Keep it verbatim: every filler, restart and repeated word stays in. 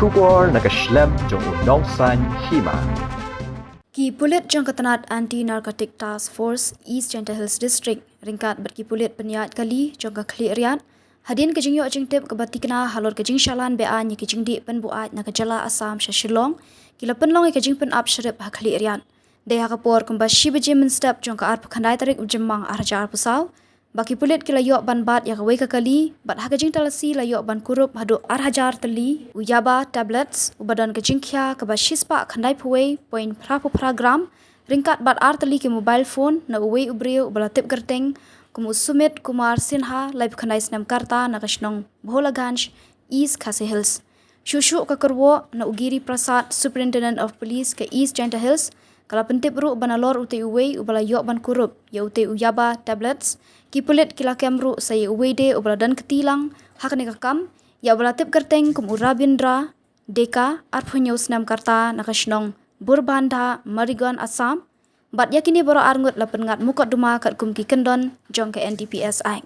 Khubor na ka shlem jong u Nongsaiñ Hima. Ki pulit jong ka tnat Anti Narcotic Task Force East Jaintia Hills District ryngkat bad ki pulit pynïaid kali jong ka Khliehriat, hadien ka jingïoh jingtip kaba tikna halor ka jingshalan be-aiñ ïa ki jingdih pynbuaid na ka jylla Assam sha Shillong, ki la pynlong ïa ka jingpynap shrip ha Khliehriat. Dei ha ka por kumba shi baje mynstep jong ka arphew khyndai tarik u Jymmang ar hajar arphew saw ba ki pulit ki la ïoh ban bat ïa kawei ka kali, bad ha ka jingtalasi la ïoh ban kurup haduh ar hajar tylli u yaba tablets uba don ka jingkhia kaba shispah khyndaiphew wei point phra phra gram, ryngkat bad ar tylli ki mobile phone na uwei u briew uba la tip kyrteng kum u Sumit Kumar Sinha, laiphew khyndai snem ka rta, na ka shnong Bholaganj, East Khasi Hills. Shuh shuh ka kyrwoh na u Giri Prasad, Superintendent of Police ka East Jaintia Hills, ka la pyntip ruh ba nalor utei uwei uba la ïoh ban kurup ïa utei u yaba tablets, ki pulit ki la kem ruh sa ïa uwei de uba la don kti lang ha kane ka kam, ïa uba la tip kyrteng kum u Rabindra Deka, arphew hynñiew snem ka rta, na ka shnong Burbanda, Marigaon, Assam. Bad ïa kine baroh arngut la pynngat mukotduma katkum ki kyndon jong ka N D P S Act.